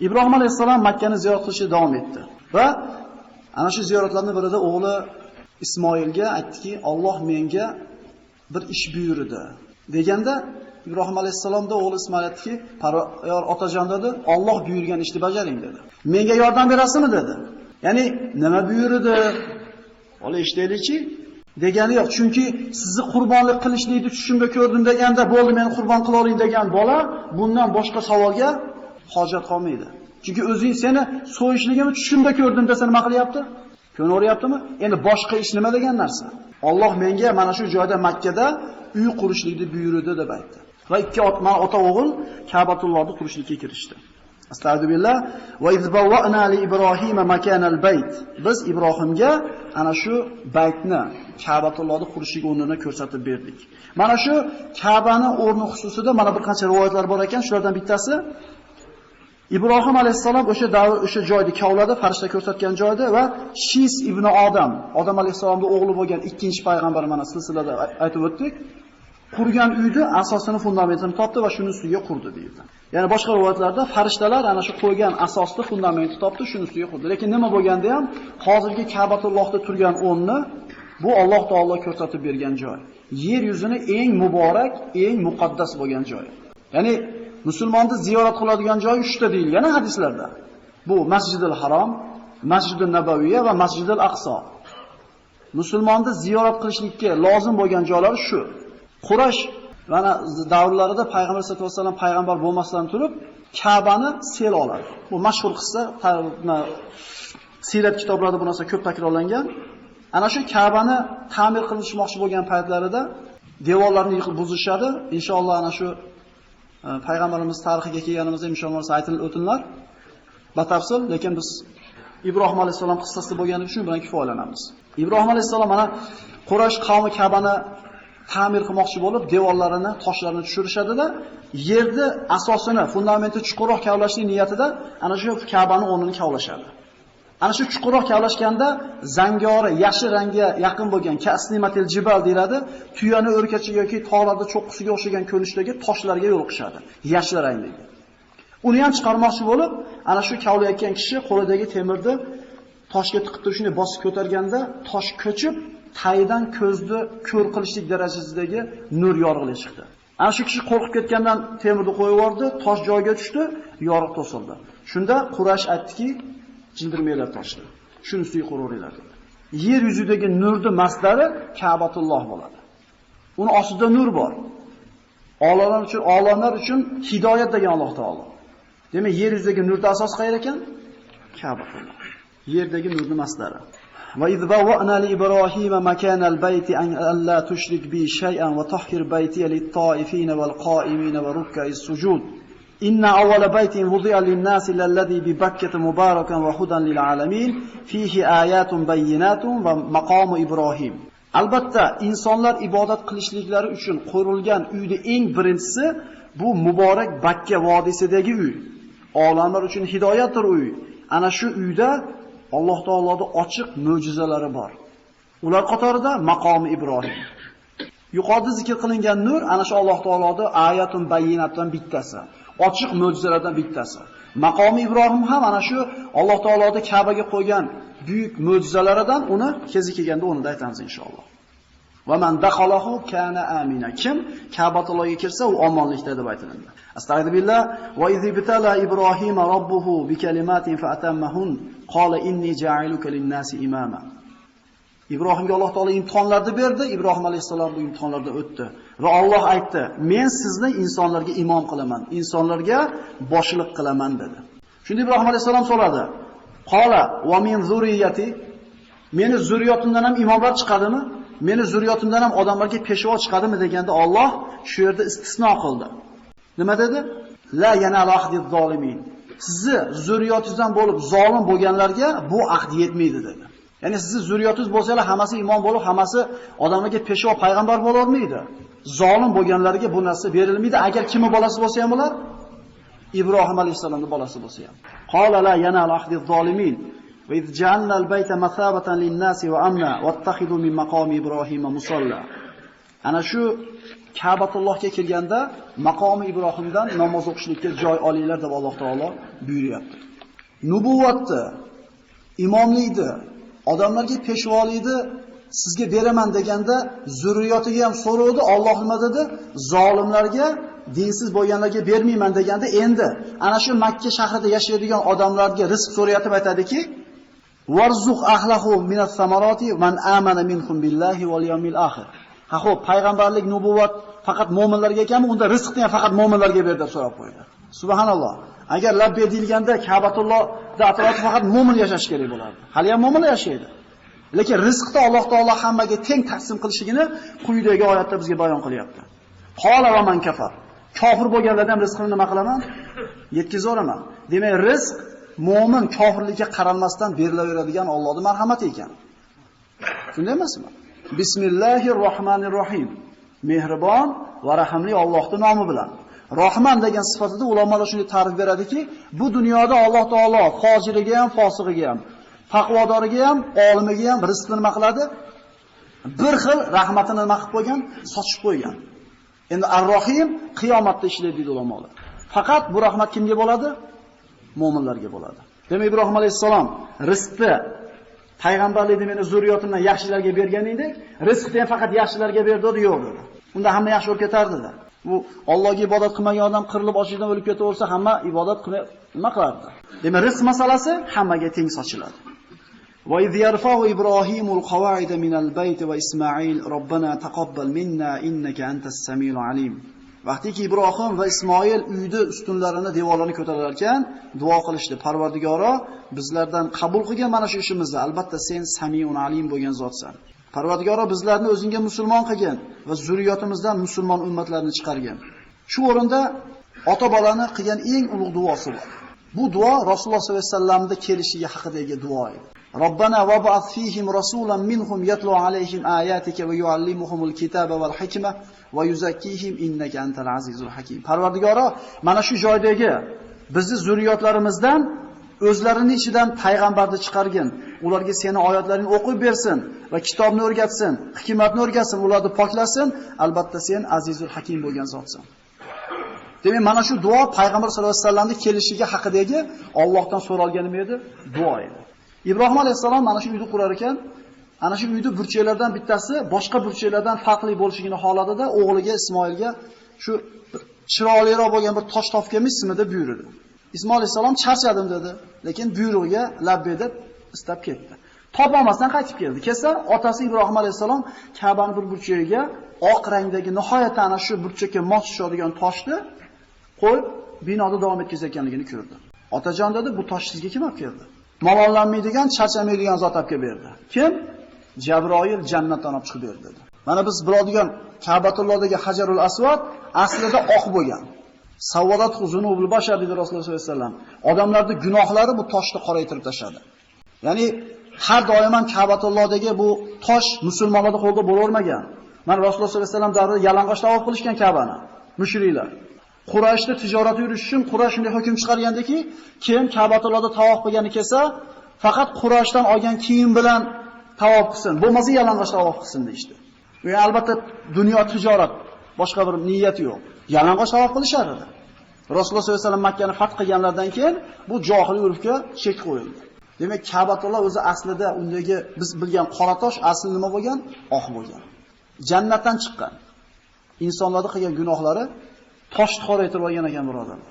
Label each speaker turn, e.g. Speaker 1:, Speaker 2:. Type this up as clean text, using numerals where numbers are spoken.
Speaker 1: Ibrohim alayhissalom Makkani ziyorat qilishni davom etdi va ana shu ziyoratlarning birida o'g'li Ismoilga aytdiki, Alloh menga bir ish buyurdi deganda Ibrohim alayhissalomda o'g'li Ismoil aytdiki, "Parvar otajon" dedi, "Alloh buyurgan ishni bajaring" dedi. "Menga yordam berasizmi?" dedi. Ya'ni nima buyurdi? Ola eshitaylikchi degani yo'q. Chunki sizni qurbonlik qilishlikni tushimda ko'rdim deganda, bo'ldi meni qurbon qila oling degan bola bundan boshqa savolga hojat qolmaydi. Chunki o'zing seni so'yishligimni tushimda ko'rdim desa nima qilyapti? Ko'naveryaptimi? Endi boshqa ish nima degan narsa? Alloh menga mana shu joyda Makkada uy qurishlikni buyurdi deb aytdi. Va ikki ota o'g'il Ka'batullohni qurishlikka kirishdi. Astagfirullah va izbawwa'na li Ibrohima makanal bayt. Biz Ibrohimga ana shu baytni, Ka'batullohni qurishlik o'rnini ko'rsatib berdik. Mana shu Ka'bani o'rni xususida mana bir qancha rivoyatlar bor ekan, shulardan bittasi Ibrohim alayhissalom o'sha davr, o'sha joyda kavladi, farishta ko'rsatgan joyda va Shis ibn Odam, Odam alayhissalomning o'g'li bo'lgan ikkinchi payg'ambar mana silsilada aytib o'tdik. Qurgan uyni asosini, fundamentini topdi va shuni ustiga qurdi deyildi. Ya'ni boshqa rivoyatlarda farishtalar ana shu qo'ygan asosni, fundamentni topdi, shuni ustiga qurdi. Lekin nima bo'lganda ham hozirgi Ka'batullohda turgan o'rni bu Alloh taolo ko'rsatib bergan joy. Yer yuzini eng muborak, eng muqaddas bo'lgan joy. Ya'ni musulmonni ziyorat qiladigan joyi 3 ta deyilgan hadislarda. Bu Masjidil Harom, Masjidul Nabaviyya va Masjidil Aqso. Musulmonni ziyorat qilishlikka lozim bo'lgan joylar shu. Quraysh mana davrlarida payg'ambar sollallohu alayhi vasallam payg'ambar bo'lmasdan turib Ka'bani sel oladi. Bu mashhur qissa, siyrat kitoblarida bu narsa ko'p takrorlangan. Ana shu Ka'bani ta'mir qilishmoqchi bo'lgan paytlarida devorlarni yiqib buzishadi. Inshaalloh ana shu payg'ambarimiz tarixiga kelganimizda inshaalloh aytilib o'tinlar. Batafsil, lekin biz Ibrohim alayhissalom qissasi bo'lgani uchun bilan kifoyalanamiz. Ibrohim alayhissalom mana Quraysh qavmi Ka'bani ta'mir qilmoqchi bo'lib, devorlarini, toshlarini tushirishadi-da, yerni asosini, fundamenti chuqurroq kavlashning niyatida ana shu Ka'bani o'rnini kavlashadi. Ana shu chuqurroq kavlashganda zangori, yashil rangga yaqin bo'lgan kasnimatil jibal deyiladi, tuyani o'rkachi yoki tog'larda cho'qqisiga o'xshagan ko'rinishdagi toshlarga yo'liqishadi, yashil rangdagi. Uni ham chiqarmoqchi bo'lib, ana shu kavlayotgan kishi qo'lidagi temirni toshga tiqib turib shunday bosib ko'targanda tosh ko'chib, tayidan ko'zni ko'r qilishlik darajasidagi nur yorug'lik chiqdi. Ana shu kishi qo'rqib ketgandan temirni qo'yib yubordi, tosh joyiga tushdi, yorug' to'sildi. Shunda Quraysh aytdiki, jildirmanglar toshni. Shuni ustiga quraveringlar dedi. Yer yuzidagi nurni masdari Ka'batulloh bo'ladi. Uni ostida nur bor. Olamlar uchun, olamlar uchun hidoyat degan Alloh taolo. Demak, yer yuzidagi nurni asosi qayer ekan? Ka'batulloh. Yerdagi nurni masdari. Va izbawwa'na li Ibrohima makanal bayti an alla tushrik bi shay'an wa tahhir bayti lit-ta'ifina wal qa'imina wa ruk'a'is sujud. Inna awwala baytin wudi'a lin-nasi lalladhi bi Bakkata mubarakan wa hudan lil alamin fihi ayatun bayyinatun va maqomu Ibrohim. Albatta, insonlar ibodat qilishliklari uchun qurilgan uyni eng birinchisi bu muborak Bakka vodiysidagi uy. Olamlar uchun hidoyatdir uy. Ana shu uyda Alloh taoloning ochiq mo'jizalari bor. Ular qatorida maqomi Ibrohim. Yuqorida zikr qilingan nur ana shu Alloh taoloning ayatun bayyinatdan bittasi, ochiq mo'jizalardan bittasi. Maqomi Ibrohim ham ana shu Alloh taoloning Ka'baga qo'ygan buyuk mo'jizalaridan, uni kezi kelganda uni da aytamiz inshaalloh. Va man dakhalahu kana amina. Kim Ka'batullohga kirsa, u omonlikda deb aytiladi. Astagfirullah va izibtala Ibrohima robbuhu bi kalimatin fa atammahun qala inni ja'iluka lin-nasi imama. Ibrohimga Alloh taolo imtihonlarni berdi, Ibrohim alayhissalom bu imtihonlardan o'tdi va Alloh aytdi: "Men sizni insonlarga imom qilaman, insonlarga boshliq qilaman" dedi. Shunda Ibrohim alayhissalom so'radi: "Qala va min zurriyati? Meni zurriyotimdan ham imomlar chiqadimi? Meni zurriyotimdan ham odamlarga peshvo chiqadimi?" deganda Alloh shu yerda istisno qildi. Nima dedi? La yanalu ahdiz zolimin. Sizni zurriyotingizdan bo'lib zolim bo'lganlarga bu ahd yetmaydi dedi. Ya'ni sizni zurriyotingiz bo'lsalar hammasi imom bo'lib, hammasi odamlarga peshvo payg'ambar bo'la olmaydi. Zolim bo'lganlarga bu narsa berilmaydi. Agar kimni bolasi bo'lsa ham ular Ibrohim alayhissalomning bolasi bo'lsa ham. Qala la yanalu ahdiz zolimin. Va iz ja'alna al-bayta masabatan lin-nasi va amna wattakhidhu min maqami Ibrohima musalla. Ana shu Ka'batullohga kelganda maqomi Ibrohimdan namoz o'qishlikka joy olinglar deb Alloh taolo buyuryapti. Nubuvatni, imomlikni, odamlarga peshvolikni sizga beraman deganda zurriyotiga ham so'rovdi. Alloh nima dedi? Zolimlarga, dinsiz bo'lganlarga bermayman deganda endi ana shu Makka shahrida yashaydigan odamlarga rizq so'rayotib aytadiki: "Warzuq ahlahu minas samarati man amana minhum billahi wal yawmil akhir." Ha xo'p, payg'ambarlik, nubuvat faqat mo'minlarga ekanmi? Unda rizqni ham faqat mo'minlarga ber deb so'rab qo'ydi. Subhanalloh. Agar labbay deyilganda Ka'batullohda atrofida faqat mo'min yashash kerak bo'lardi. Hali ham mo'minlar yashaydi. Lekin rizqni Alloh taolo hammaga teng taqsim qilishligini quyidagi oyatda bizga bayon qilyapti. Qola va man kafar. Kofir bo'lganlardan rizqini nima qilaman? Yetkazaveraman. Demak, rizq mo'min kofirlikka qaralmasdan berilaveradigan Allohning marhamati ekan. Shunday emasmi? Bismillahirrohmanirrohim. Mehribon va rahimli Allohning nomi bilan. Rahman degan sifatida ulamolar shunday ta'rif beradiki, bu dunyoda Alloh taolo fojiriga ham, fosiqiga ham, taqvodoriga ham, olimiga ham rizqni nima qiladi? Bir xil rahmatini nima qilib qo'ygan? Sochib qo'ygan. Endi Ar-Rohim qiyomatda ishlaydi deydi ulamolar. Faqat bu rahmat kimga bo'ladi? Mo'minlarga bo'ladi. Demak, Ibrohim alayhissalom rizqni payg'ambarlikni meni zurriyotimdan yaxshilarga berganingdek, rizqni ham faqat yaxshilarga berdi, yo'q dedi. Unda hamma yaxshi bo'lib ketardi dedi. Bu Allohga ibodat qilmagan odam qirilib ochlikdan o'lib ketaversa, hamma ibodat qilib nima qilardi? Demak, rizq masalasi hammaga teng sochiladi. Va iz yarfa'u Ibrohimul qawa'ida minal bayti va Ismoil robbana taqabbal minna innaka antas samiul alim. Vaqtiki Ibrohim va Ismoil uyni ustunlarini, devorlarini ko'tarar ekan, duo qilishdi. Parvardigoro, bizlardan qabul qilgan mana shu ishimizni, albatta sen Samiun Alim bo'lgan zotsan. Parvardigoro, bizlarni o'zingga musulmon qilgin va zurriyotimizdan musulmon ummatlarni chiqargin. Shu o'rinda ota bolani qilgan eng ulug' duosi bor. Bu duo Rasululloh sollallohu alayhi vasallamning kelishiga haqidagi duo edi. Robbana vab'ath fihim rasulan minhum yatlu alayhim ayatika va yuallimuhumul kitaba wal hikma va yuzakkihim innaka antal azizul hakim. Parvardigoro, mana shu joydagi bizni zurriyotlarimizdan o'zlarining ichidan payg'ambarni chiqargin, ularga seni oyatlaringni o'qib bersin va kitobni o'rgatsin, hikmatni o'rgatsin, ularni poklasin, albatta sen azizul hakim bo'lgan zotsan. Demak, mana shu duo payg'ambar sollallohu alayhi vasallamning kelishiga haqidagi Allohdan so'ralgan nima edi? Duo edi. Ibrohim alayhissalom mana shu uyni qurar ekan, ana shu uyni burchaklardan bittasi boshqa burchaklardan farqli bo'lishligini holatida o'g'liga Ismoilga shu chiroyliroq bo'lgan bir tosh topib kelmaysizmi deb buyurdi. Ismoil alayhissalom charchadim dedi, lekin buyrug'iga labbay deb istab ketdi. Topolmasdan qaytib keldi. Kelsa, otasi Ibrohim alayhissalom Ka'baning bir burchagiga oq rangdagi nihoyatda ana shu burchakka mos tushadigan toshni qo'yib binoda davom etkazayotganligini ko'rdi. Otajon dedi, bu tosh sizga kim olib keldi? Malollanmaydigan, charchamaydigan zot olib kelib berdi. Kim? Jabroil jannatdan olib chiqib berdi dedi. Mana biz biladigan Ka'batullohdagi Hajarul Aswad aslida oq bo'lgan. Savadat zunubul bashar dedi Rasululloh sollallohu alayhi vasallam. Odamlarning gunohlari bu toshni qoraytirib tashladi. Ya'ni har doim ham Ka'batullohdagi bu tosh musulmonlarning qo'lida bo'lavermagan. Mana Rasululloh sollallohu alayhi vasallam davrida yalang'och tavof qilishgan Ka'bani mushriklar. Qurayshda tijorat yurish uchun Quraysh shunday hukm chiqargandiki, kim Ka'batullohda tavof qilgani kelsa, faqat Qurayshdan olgan kiyim bilan tavof qilsin, bo'lmasa yalang'och tavof qilsin deyishdi. Bu albatta dunyo tijorat, boshqa bir niyati yo'q. Yalang'och tavof qilishar edi. Rasululloh sollallohu alayhi vasallam Makkani fath qilganlaridan keyin bu johiliy urfga chek qo'yildi. Demak, Ka'batulloh o'zi aslida undagi biz bilgan qora tosh asli nima bo'lgan? Oq bo'lgan. Jannatdan chiqqan. Insonlarning qilgan gunohlari toshni qoraytirib olgan ekan, birodarlar.